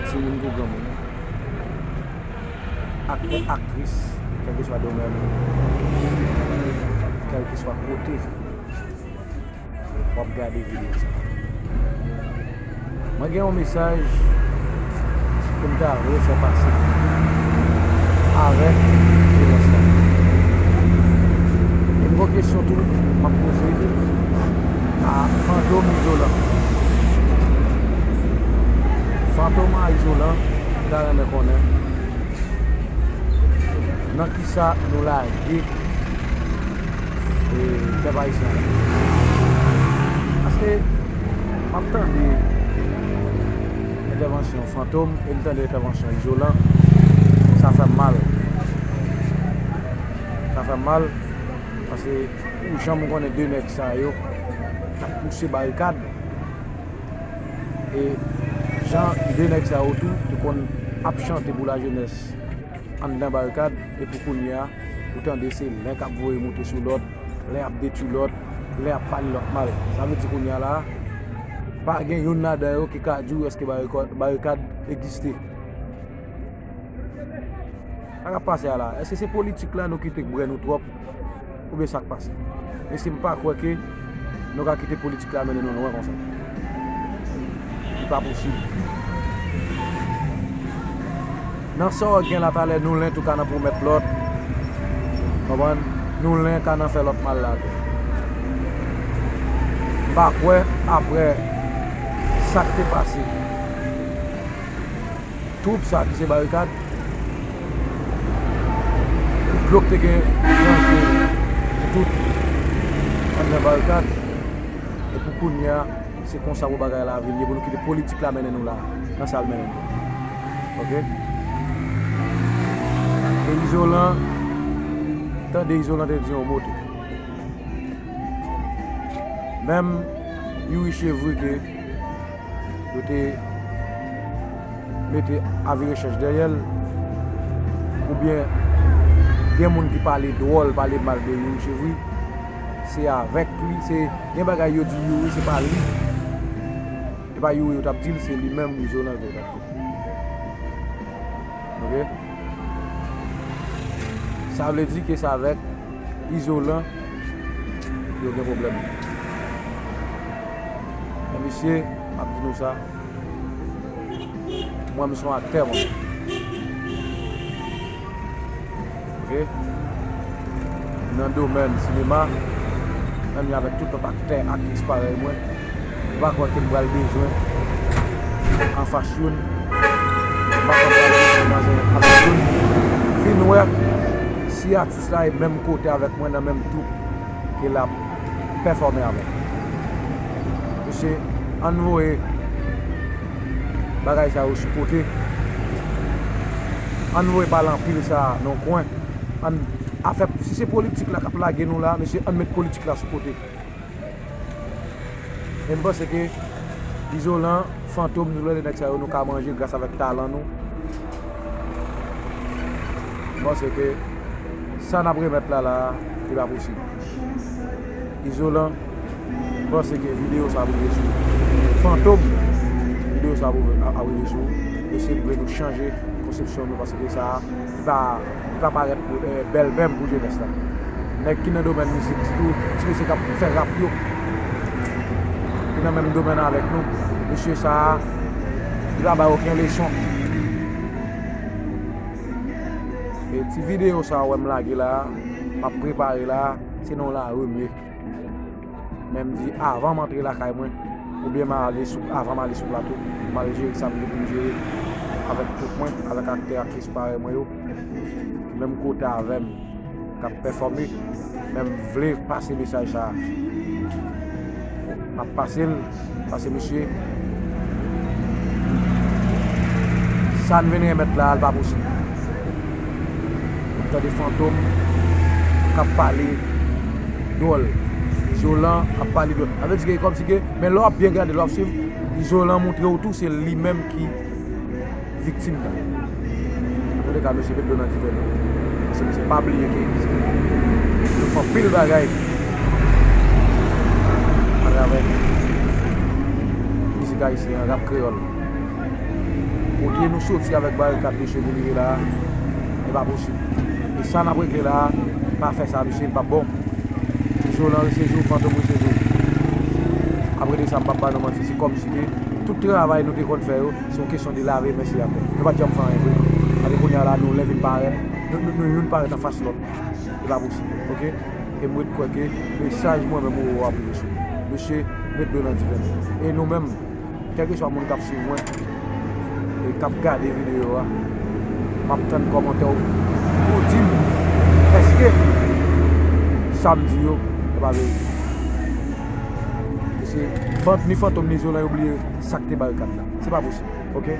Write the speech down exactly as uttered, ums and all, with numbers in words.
Timoun kou granmoun, aktè, aktris, kèlkeswa domèn, kèlkeswa kote w ap gade videyo sa a. Mwen gen yon mesaj ke m ta vle fè pase avèk jenès la. E m gen yon kesyon tou m ap poze a Fantom Izolan. Fantom a Izolan, m ta renmen konnen nan kisa nou lage, e, pèp ayisyen an la. Paske m ap tande entèvansyon Fantom e m tande entèvansyon Izolan, sa fè m mal. Sa fè m mal, paske pou jan m konnen de nèg sa yo t ap pouse barikad, e jan de nèg sa yo tou te konn ap chante pou lajenès anndan barikad, e pou kounye a, ou tande se len k ap voye moute sou lòt, len ap detwi lòt, len ap pale lòt mal. Sa vle di kounye a la, pa gen youn ladan yo ki ka di w èske barikad, barikad egziste. Sa k ap pase a la? Èske se politik la nou kite k bwè nou twòp? Oubyen sa k pase? Mesye, m pa kwè ke nou ka kite politik la mennen nou lwen konsa. Li pa posib. Nan sa w gen la talè, nou len tou ka nan pwomèt lòt. Konprann? Nou len ka nan fè lòt mal la tou. M pa kwè, apre sa k te pase, twoup sa ki se barikad, dlo k te gen nan je nou tout anndan barikad, e pou kounye a, se konsa pou bagay la vin ye, pou nou kite politik la mennen nou la, nan sa l mennen nou. Oke? E Izolan, tande Izolan te di yon mo tou. Menm Youri Chevry ke yo te mete avi rechèch dèyè l, oubyen gen moun ki pale dwòl, pale mal de Youri Chevry, se avèk li, se, gen bagay yo di Youri, se pa li, se pa Youri yo t ap di l, se li menm Izolan ke yo t ap di l. Oke? Sa vle di ke se avèk Izolan yo gen pwoblèm. Men mesye, m ap di nou sa, mwen, m se yon aktè, mwen. Oke? Nan domèn sinema, menm jan avèk tout lòt aktè, aktris parèy mwen, m pa kwè ke m pral bezwen anfas youn, m pa kwè m pral bezwen nan zen anfas youn, vin wè si atis la e menm kote avèk mwen nan menm twoup ke l ap pèfòme avè m. Mesye, ann voye bagay sa yo sou kote. Ann voye pale anpil sa a nan yon kwen. Ann, afè, si se politik la k ap lage nou la, mesye, ann met politik la sou kote. E m panse ke Izolan, Fantom, nou lè de nèg sa yo, nou ka manje gras avèk talan nou. M panse ke sa n ap remèt la la a, li pa posib. Izolan, m panse ke videyo sa ap rive sou ou. Fantom, videyo sa ap rive, ap rive sou ou. Mesye, m vle nou chanje konsepsyon nou, paske sa a, li pa, li pa parèt, eh, bèl menm pou jenès la. Nèg ki nan domèn mizik, sitou ti mesye k ap fè rap yo, ki nan menm domèn avèk nou, mesye sa a, li pa bay okenn leson. E ti videyo sa a w wè m lage la a, m ap prepare la a, se nan yon lari m ye. Men m di, avan m antre lakay mwen, oubyen m ale sou, avan m ale sou plato, m al jere sa m gen pou m jere avèk twoup mwen, avèk aktè, aktris parèy mwen yo, ki menm kote avè m, k ap pèfòme, men m vle pase mesaj sa a. M ap pase l, pase mesye. Sa n vin remèt la a, l pa posib. M tande Fantom k ap pale dwòl. Izolan ap pale dwòl. Sa vle di ke kòmsi ke, men lè w ap byen gade, lè w ap swiv, Izolan montre w tou se li menm ki viktim nan. Antouleka, mesye, met dlo nan diven nou. Paske, mesye, pa bliye ke yo fè anpil bagay atravè mizik. Ayisyen an, rap kreyòl. Kote nou soti avèk barikad, mesye, pou rive la a, e pa posib. E sa n ap regle la a, pa fè sa, mesye, l p ap bon. Nizolan rese jou, Fantom rese jou. Apre de sa, m p ap ba nou manti, se kòmsi ke tout travay nou te konn fè yo, se yon kesyon de lave men se atè. Nou pa t janm fè anyen vre. Apre kounye a la, nou lè vin parèt, nou, nou, nou youn parèt anfas lòt. E pa posib, oke? E m ret kwè ke mesaj mwen menm ou a pou sou. Mesye, met dlo nan diven. E nou menm, kèlkeswa moun k ap swiv mwen e k ap gade videyo a, m ap tann kòmantè w pou di m èske sa m di yo e pa verite. Mesye, Fant-, ni Fantom ni Zolan yo bliye sa k te barikad la. Se pa posib, oke?